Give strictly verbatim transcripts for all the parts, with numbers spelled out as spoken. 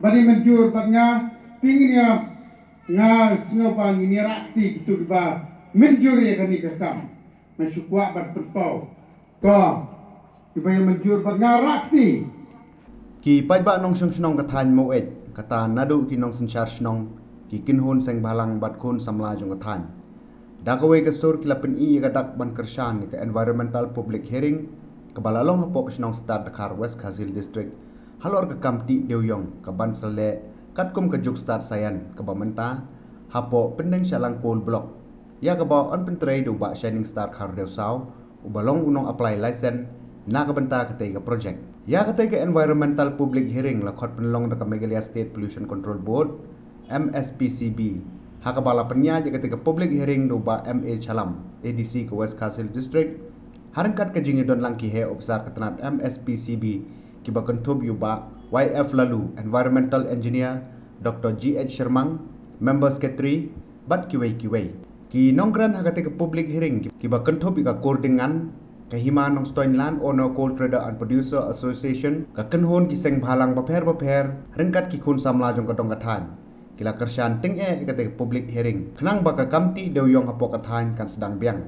Bad i mynjur bad nga, phi ngin ïa, nga sngew ba ngin ïa rah kti kito kiba mynjur ïa kane ka kam. Nga shu kwah ban pynpaw ko kiba ïa mynjur bad nga rah kti. Ki paidbah nongshong shnong ka thaiñ Maweit, kata naduh ki nongsynshar shnong, ki kynhun seng bhalang bad khun samla jong ka thaiñ, da kawei ka sur ki la pyni ïa ka dak ban kyrshan ïa ka environmental public hearing kaba la long hapoh ka shnong Stad Dkhar, West Khasi Hills District, halor ka kam tih dewïong kaban sa leh katkum ka juk stad saian kaba mynta hapoh Pyndenshahlang Coal Block, ïa kaba yn pyntrei da u Bah Shining Star Khardew Saw, uba long u nong apply license na ka bynta katei ka project. Ïa katei ka environmental public hearing la khot pynlong da ka Meghalaya State Pollution Control Board, M S P C B, ha kaba la pynïaid ïa katei ka public hearing da u Bah M A Chalam, A D C ka West Khasi Hills District, ha ryngkat ka jingïadon lang ki heh ophisar ka tnat M S P C B, kiba kynthup ïa u Bah Y F Laloo, Environmental Engineer, Doctor G H Shermang, Member Secretary, bad kiwei kiwei. Ki nongkren ha katei ka public hearing kiba kynthup ïa ka Kordingan, ka Hima Nongstoiñ Land Owner Coal Trader and Producer Association, ka kynhun ki seng bhalang bapher bapher, ryngkat ki khun samla jong ka dong ka thaiñ, ki la kyrshan tyngeh ïa katei ka public hearing khnang ba ka kam tih dewïong hapoh ka thaiñ kan sdang biang.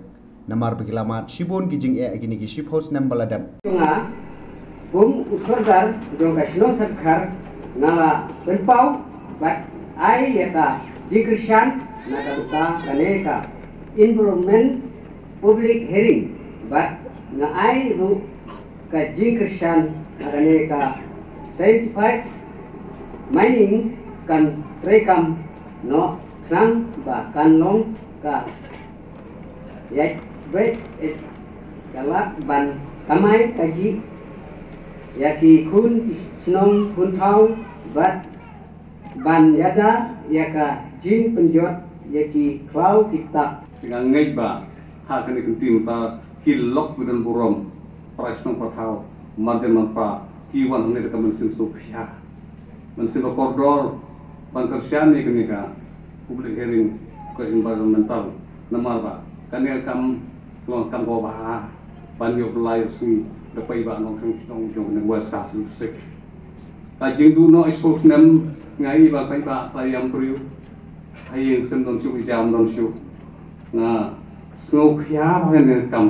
Namar ba ki la mad shibun ki jingeh ha kine ki shiphew snem ba la dep. Jong nga, kum u sordar jong ka shnong Stad Dkhar, nga la pynpaw bad ai ïa ka jingkyrshan na ka bynta kane ka environment public hearing, bad nga ai ruh ka jingkyrshan ha kane ka scientific mining kan treikam noh khnang ba kan long ka ïaid beit, eh, ka lad ban kamai kajih ïa ki khun ki shnong khun thaw bad ban ïada ïa ka jingpynjot ïa ki khlaw ki tak. Nga ngeit ba ha kane ka ktien mynta ki lok ba don burom para shnong para thaw marjan man pa ki wan hangne da ka mynsiem sngewkhia, mynsiem ba kordor ban kyrshan ïa kane ka public hearing ka environmental, namar ba kane ka kam long kam kaba bha ban ïoh blai ïoh sngi da paidbah nongshong shnong jong kane ka West Khasi Hills District. Ka jingduh noh shiphew snem nga i ba paidbah la ïam briew, ha ïing sem don shuh, jam don shuh. Nga sngewkhia ba kane ka kam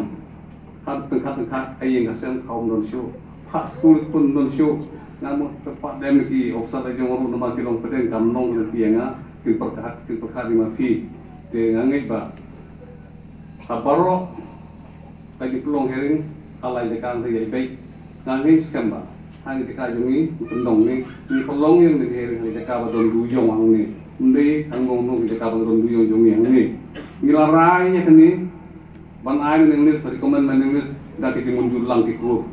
ha tyngkhat tyngkhat ha ïing ha sem kham don shuh, ha skul pun don shuh. Nga mut kyrpad dem ki ophisar la jong ruh namar ki long pdeng kam long lynti ïa nga, kin pyrkhat kin pyrkhat ïa ma phi. Te nga ngeit ba ha baroh ka jingpynlong hearing ha lai jaka ngi ïa beit. Nga ngeit skhem ba ha ngi jaka jong ngi, ngi pynlong ngi, ngi pynlong ïa ngi hearing ha jaka ba don dewïong hangne. Ym dei hangne ngi jaka ba don dewïong jong ngi hangne. Ngi la rai ïa kane ban ai mynneng list, recommend mynneng list da ki jingmynjur lang ki kur.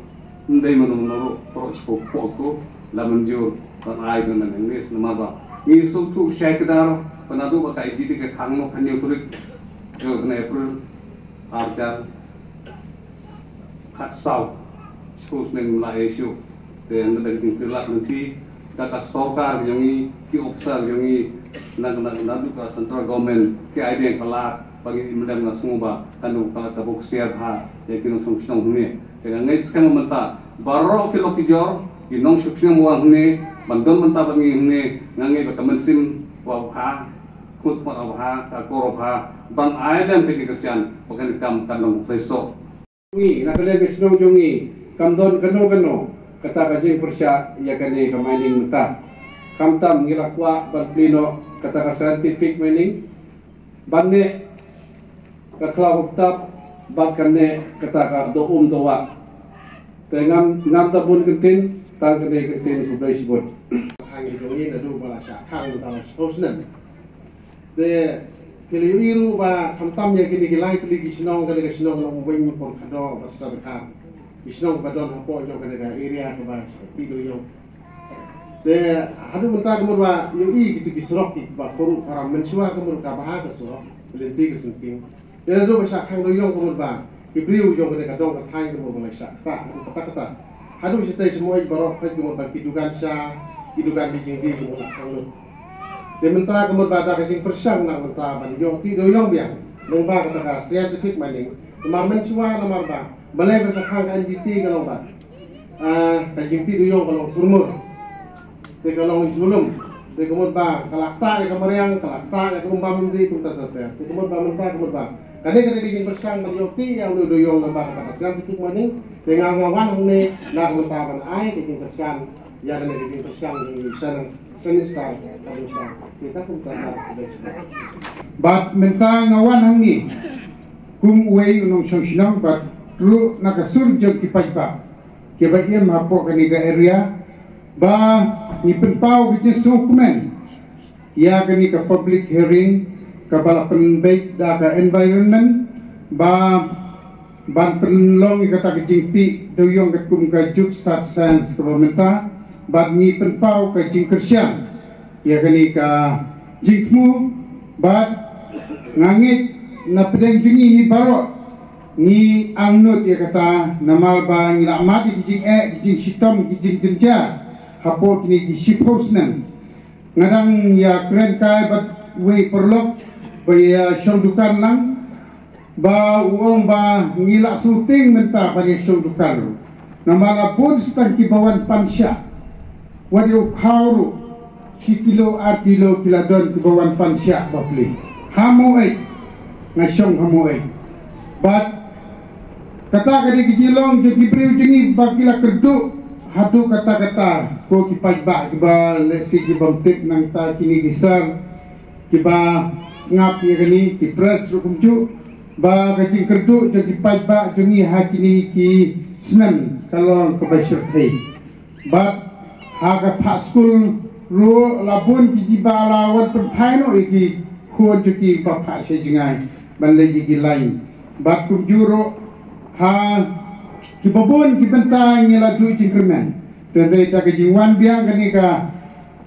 Ym dei mano mano ruh, baroh shiphew ko la mynjur ban ai mynneng list namar ba ngi sngewthuh shai kdar ba naduh ba ka I D T ka khang noh ka hynñiew tarik jong u bnai April ar hajar khatsaw, shiphew snem la ïa shuh. Te ngi dang jingkyrlak lynti da ka sorkar jong ngi, ki ophisar jong ngi, na, na, naduh ka central government ki ai biang palat ba ngi im lem. Nga sngew ba kano ka la ka bok siar bha ïa ki nongshong shnong hangne. Te nga ngeit skhem mynta baroh ki lok ki jor ki nongshong shnong ba wan hangne ban don mynta bad ngi hangne, nga ngeit ba ka mynsiem ba bha, khut ba bha, ka kor ba bha ban ai lem ka jingkyrshan ba kane ka kam kan long seisoh. Ngi na ka liang ka shnong jong ngi kam don kano kano kata ka jingpyrshah ïa kane ka mining mynta. Khamtam ngi la kwah ban plie noh kata ka scientific mining ban neh ka khlaw ka btap bad kan neh kata ka doh um doh wah. Te ngam, ngam da bun kyntien, tang kane ka kyntien, khublei shibun. Tang jong ngi naduh ba la shah khang mynta la shiphew snem. Te phi la ïohi ruh ba khamtam ïa kine ki lai tylli ki shnong, kane ka shnong Nongweng, Pongkhador bad Stad Dkhar, ki shnong ba don hapoh jong kane ka area kaba tih dewïong. Te haduh mynta ka mut ba ïohi kito ki surok kiba khuid khuram, mynshuwa ka mut ka bha ka surok, lynti ka syngkien. Te naduh ba shah khang dewïong ka mut ba ki briew jong kane ka dong ka thaiñ ka mut ba la shah ktah kata kata. Haduh shatei sha Maweit baroh peit ka mut ba ki dukan sha, ki dukan ki jingdie ka mut la khang lut. Te mynta ka mut ba da ka jingpyrshang na mynta ban ïoh tih dewïong biang lyngba kata ka scientific mining. Namar mynshuwa namar ba balei ba shah khang ka N G T ka long ba, ah, ka jingtih dewïong ka long purmur. Te ka long ïa u lum. Te ka mut ba ka la ktah ïa ka mariang, ka la ktah ïa ka um bam um dih, kumta ter ter. Te ka mut ba mynta ka mut ba kane ka dei ka jingpyrshang ban ïoh tih ïa u dewïong namar kata ka sdang ki kit maning. Te nga nga wan hangne na ka mynta ban ai ka jingpyrshang ïa kane ka jingpyrshang jong u Seng Seng Minister ka Minister. Te ka kumta ka dei. Bad mynta nga wan hangne kum uwei u nongshong shnong bad ruh na ka sur jong ki paidbah kiba im hapoh kane ka area, ba ngi pynpaw ka jingsngewkmen ïa kane ka public hearing kaba la pynbeit da ka environment, ba ban pynlong ïa kata ka jingtih dewïong katkum ka juk stad science kaba mynta, bad ngi pynpaw ka jingkyrshan ïa kane ka jingthmu, bad nga ngeit na pdeng jong ngi hi baroh ngi angnud ïa kata, namar ba ngi la mad ïa ki jingeh, ki jingshitom, ki jingjynjar hapoh kine ki shiphew snem. Nga dang ïa kren kai bad uwei u paralok ba ïa shong dukan lang, ba u ong ba ngi la sngewtieng mynta ban ïa shong dukan ruh. Namar la bun tang kiba wan pan shiah. Wat ïa u khaw ruh shi kilo ar kilo ki la don kiba wan pan shiah ba plie. Ha Maweit, nga shong ha Maweit. Bad kata ka dei ka jinglong jong ki briew jong ngi ba ki la kyrduh haduh katta katta, ko ki paidbah kiba lehse ki bym tip nangta, kine ki sir kiba sngap ïa kane, ki press ruh kumjuh, ba ka jingkyrduh jong ki paidbah jong ngi ha kine ki snem ka long kaba shyrkhei. Bad ha ka phah skul ruh la bun ki kiba la wan pynphai noh ïa ki khun jong ki ba phah sha jngai ban leit ïa ki lain. Bad kumjuh ruh ha kiba bun ki bynta ngi la duh jingkyrmen. Te hynrei da ka jingwan biang kane ka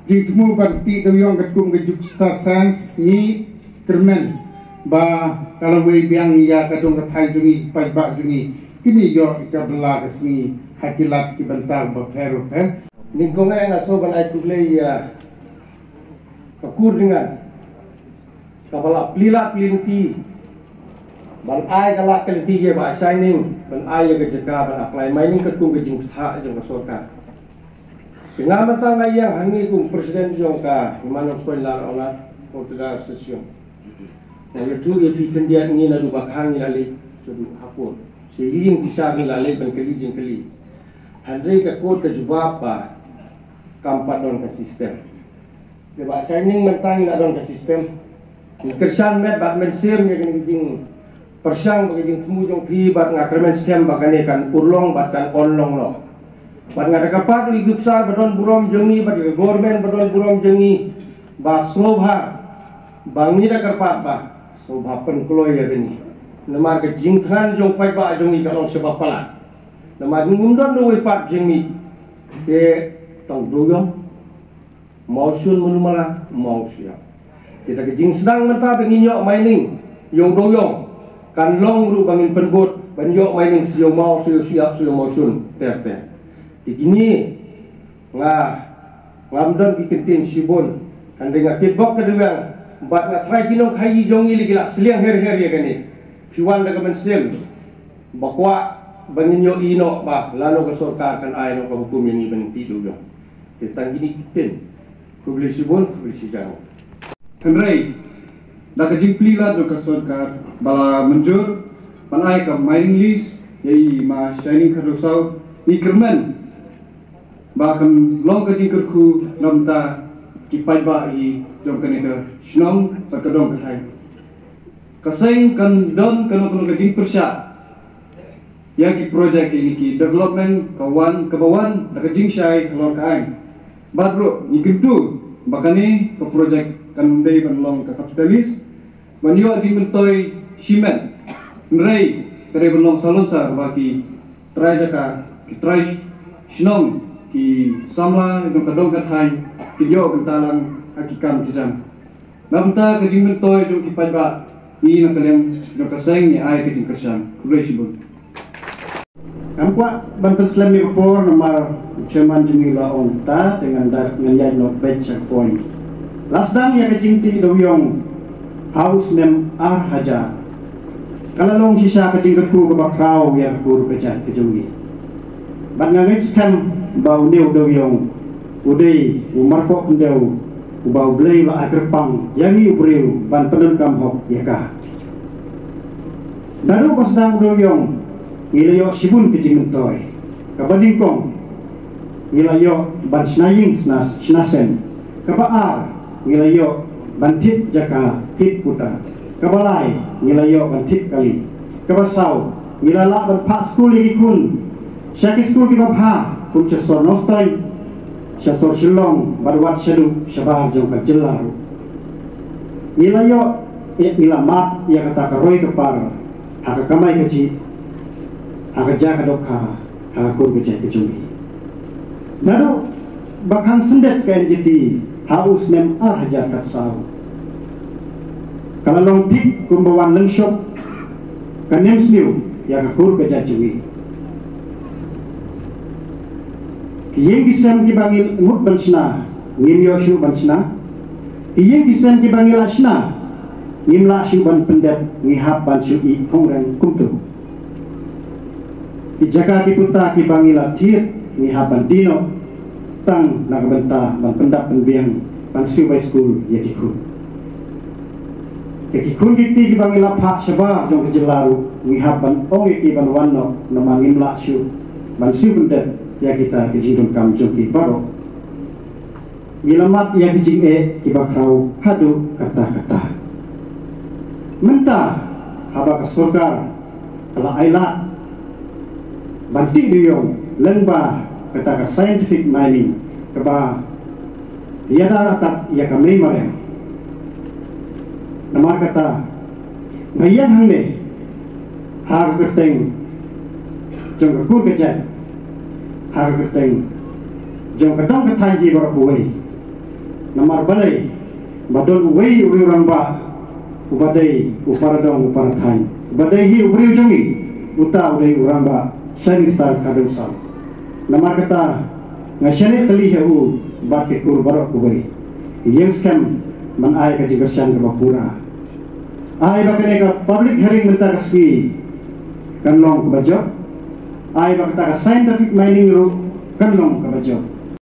jingthmu ban tih dewïong katkum ka juk stad science, ngi kyrmen ba ka la wei biang ïa ka dong ka thaiñ jong ngi, paidbah jong ngi, kine ïoh ïa ka bylla ka sngi ha ki lad ki bynta bapher bapher. Nyngkong eh nga sngewbha ban ai khublei ïa ka Kur Dyngan kaba la plie lad plie lynti ban ai ka lad ka lynti ïa Bah Shining ban ai ïa ka jaka ban apply mining katkum ka jingpynthah jong ka sorkar. Te nga mynta nga ïeng hangne kum president jong ka Hima Nongstoiñ Lar Onar Portadar Session. Nga ïathuh ïa phi khyndiat, ngi naduh ba khang ngi la leit shaduh ha court. Sha ïing pisa ngi la leit ban kylli jingkylli. Hynrei ka court ka jubab ba kam pat don ka system. Te Bah Shining mynta ngi la don ka system. Ngi kyrshan met bad mynsiem ïa kane ka jingpyrshang bad ka jingthmu jong phi, bad nga kyrmen skhem ba kane kan urlong bad kan ong long noh. Bad nga da kyrpad ïa ki officer ba don burom jong ngi bad ïa ka government ba don burom jong ngi ba sngewbha, ba ngi da kyrpad ba sngewbha pynkloi ïa kane. Namar ka jingthngan jong paidbah jong ngi ka long shibun palat. Namar ngim don da uwei pat jingmih. Te tang dewïong, mawshun, manu mala, mawshun. Te da ka jingsdang mynta ba ngin ïoh mining ïa u dewïong, kan long ruh ba ngin pynbud ban ïoh mining sha ïa u maw, sha ïa u shyiap, sha ïa u mawshun ter ter. Te kine nga, ngam don ki kyntien shibun. Hynrei nga kitbok ka dewïong bad nga tharai ki nongkhaïi jong ngi la ki la sliang her her ïa kane. Phi wan da ka mynsiem ba kwah ba ngin ïohi noh ba lano ka sorkar kan ai noh ka hukum ïa ngi ban tih dewïong. Te tang kine ki ktien. Khublei shibun, khublei shihajar. Hynrei da ka jingplie lad jong ka sorkar ba la mynjur ban ai ka mining lease ïa i Ma Shining Khardaw Saw, ngi kyrmen ba kan long ka jingkyrkhu na ka bynta ki paidbah jong kane ka shnong bad ka dong ka thaiñ. Ka seng kan don kano kano ka jingpyrshah ïa ki project, ïa ki development ka wan, kaba wan da ka jingshai halor ka aiñ. Bad ruh ngi kyntu ba kane ka project kan dei ban long ka capital lease ban ïoh jingmyntoi shimet. Hynrei ka dei ban long salonsar ba ki trai jaka, ki trai shnong, ki samla jong ka dong ka thaiñ kin ïoh bynta lang ha ki kam ki jam. Na bynta ka jingmyntoi jong ki paidbah, ngi na ka liang jong ka seng ngi ai ka jingkyrshan. Khublei shibun. Ngam kwah ban pynslem ïa ka por namar u chairman jong ngi u la ong mynta, te ngan da, ngan ïaid noh beit sha ka point. La sdang ïa ka jingtih dewïong ha u snem ar hajar. Ka la long shisha ka jingkyrkhu kaba khraw ïa ka kur ka jait ka jong ngi. Bad nga ngeit skhem ba une u dewïong U dei u marpoh khyndew uba U Blei u la ai kyrpang ïa ngi u briew ban pyndonkam hok ïa ka. Naduh ba sdang u dewïong ngi la ïoh shibun ki jingmyntoi. Kaba nyngkong ngi la ïoh ban shna ïing shna, shna sem. Kaba ar ngi la ïoh ban thied jaka thied puta. Kaba lai ngi la ïoh ban thied kali. Kaba saw ngi la lah ban phah skul ïa ki khun sha ki skul kiba bha kum sha sor Nongstoiñ, sha sor Shillong bad wat shaduh shabar jong ka jylla ruh. Ngi la ïoh, eh, ngi la mad ïa kata ka roi ka par ha ka kamai kajih, ha ka ja ka dohkha, ha ka kur ka jait ka jong ngi. Naduh ba khang syndet ka N G T ha u snem ar hajar khatsaw, ka la long thik kumba wan lyngshop ka nemsniew ïa ka kur ka jait jong ngi. Ki ïing ki sem kiba ngi mut ban shna ngim ïoh shuh ban shna. Ki ïing ki sem kiba ngi la shna ngim lah shuh ban pyndep, ngi hap ban shu ïeh khongreng kumto. Ki jaka ki puta kiba ngi la thied ngi hap ban die noh tang na ka bynta ban pyndap pynbiang ban siew bai skul ïa ki khun. Ïa ki khun ki kti kiba ngi la phah shabar jong ka jylla ruh ngi hap ban ong ïa ki ban wan noh namar ngim lah shuh ban siew pyndep ïa kita ki jingdonkam jong ki baroh. Ngi la mad ïa ki jingeh kiba khraw haduh katta katta. Mynta haba ka sorkar ka la ailad ban tih dewïong lyngba kata ka scientific mining kaba ïada ryngkat ïa ka mei mariang. Namar kata nga ïeng hangne ha ka kyrteng jong ka kur ka jait, ha ka kyrteng jong ka dong ka thaiñ hi baroh kawei. Namar balei ba don uwei u riew rangbah uba dei u para dong u para thaiñ, uba dei hi u briew jong ngi, uta u dei u rangbah Shining Star Khadew South. Namar kata nga shaniah tylli ha u bad ki kur baroh kawei. Ïeng skhem ban ai ka jingkyrshan kaba pura. Ai ba kane ka public hearing mynta ka sngi kan long kaba jop. Ai ba kata ka scientific mining ruh kan long kaba jop.